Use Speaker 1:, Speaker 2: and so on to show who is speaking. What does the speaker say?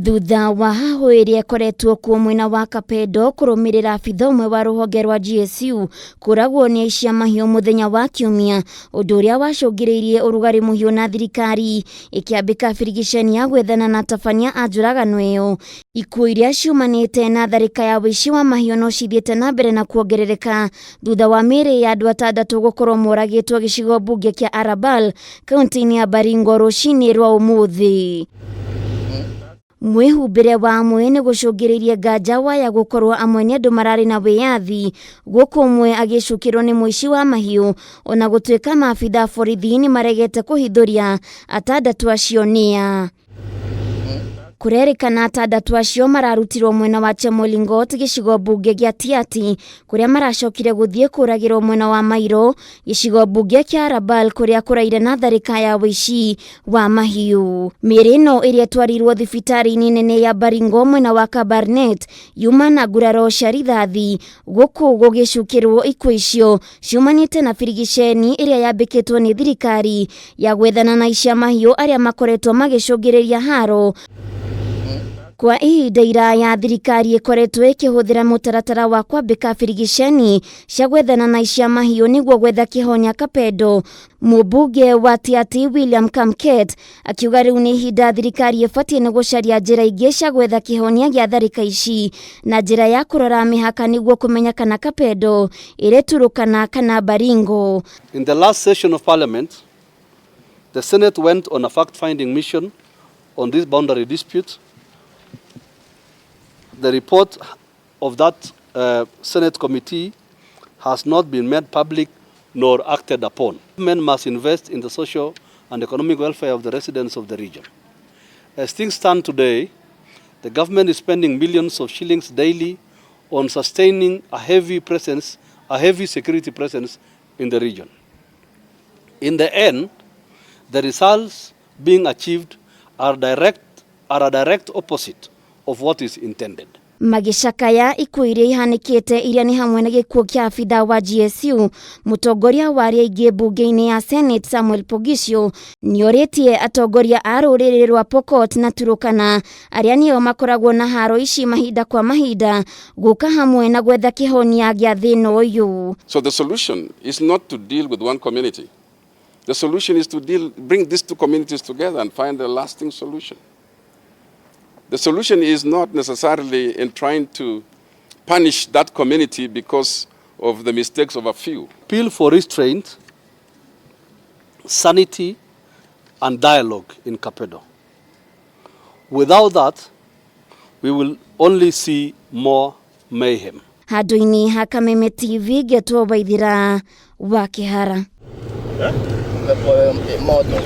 Speaker 1: Thutha wa hahũ ĩrĩa ĩkoretwo kuo mwena wa Kapedo kũrũmĩrĩra abitha ũmwe wa rũhonge rwa GSU kũragwo nĩ aici a mahiũ mũthenya wa Kiumia, ũndũ ũrĩa wacũngĩrĩirie ũrugarĩ mũhiũ na thirikari ĩkĩambĩka birigiceni ya gwethana na atabania a njũragano ĩyo. Ikuũ iria ciumanĩte na tharĩka ya ũici wa mahiũ no cithiĩte na mbere na kuongerereka thutha wa mĩĩrĩ ya andũ atandatũ gũkorwo moragĩtwo gĩcigo mbunge kĩa Arabal kaunti-inĩ ya Baringo rũcinĩ rwa ũmũthĩ. Mwĩhumbĩre wa amwe nĩ gũcũngĩrĩirie nganja waya gũkorwo amwe nĩ andũ mararĩ na wĩyathi gũkũ ũmwe agĩcukĩrwo nĩ mũici wa mahiũ ona gũtuĩka maabitha a borithi nĩ maregete kũhithũria atandatũ acio nĩa. Kũrerĩkana atandatũ acio mararutirwo mwena wa Chemolingot gĩcigo mbunge gĩa Tiaty kũrĩa maracokire gũthiĩ kũragĩrwo mwena wa Mairo gĩcigo mbunge kĩa Arabal kũrĩa kũraire na tharĩka ya ũici wa mahiũ. Mĩĩrĩ ĩno ĩrĩa ĩtwarirwo thibitarĩ-inĩ nene ya Baringo mwena wa Kabarnet yuma na nguraro cia rithathi gũkũ gũgĩcukĩrwo ikuũ icio ciumanĩte na birigiceni ĩrĩa yambĩkĩtwo nĩ thirikari ya gwethana na aici a mahiũ arĩa makoretwo magĩcũngĩrĩria haro. Kwa ihinda iraya thirikari ĩkoretwo ĩkĩhũthĩra mũtaratara wa kwambĩka birigiceni cia gwethana na aici a mahiũ nĩguo gwetha kĩhonia Kapedo. Mũmbunge wa Tiaty William Kamket akiuga rĩu nĩ ihinda thirikari ĩbatiĩ nĩ gũcaria njĩra ingĩ cia gwetha kĩhonia gĩa tharĩka ici na njĩra ya kũrora mĩhaka nĩguo kũmenya kana Kapedo ĩrĩ Turukana kana Baringo.
Speaker 2: In the last session of Parliament, the Senate went on a fact-finding mission on this boundary dispute. The report of that Senate committee has not been made public nor acted upon. Government must invest in the social and economic welfare of the residents of the region. As things stand today, the government is spending millions of shillings daily on sustaining a heavy presence, a heavy security presence in the region. In the end, the results being achieved are a direct opposite of what is intended.
Speaker 1: Magĩcakaya ikuũ iria ihanĩkĩte iria nĩ hamwe na gĩkuũ kĩa abitha wa GSU, mũtongoria wa arĩa aingĩ mbunge-inĩ ya Senate Samuel Poghisio nĩorĩtie atongoria a rũrĩrĩ rwa Pokot na Turukana arĩa nĩo makoragwo na haro ici mahinda kwa mahinda gũka hamwe na gwetha kĩhonia gĩa thĩna ũyũ.
Speaker 3: So the solution is not to deal with one community. The solution is to bring these two communities together and find a lasting solution. The solution is not necessarily in trying to punish that community because of the mistakes of a few.
Speaker 2: Appeal for restraint, sanity, and dialogue in Kapedo. Without that, we will only see more mayhem.
Speaker 1: Handũ-inĩ ha Kameme TV ngetwo Waithira wa Kĩhara.
Speaker 4: Moto.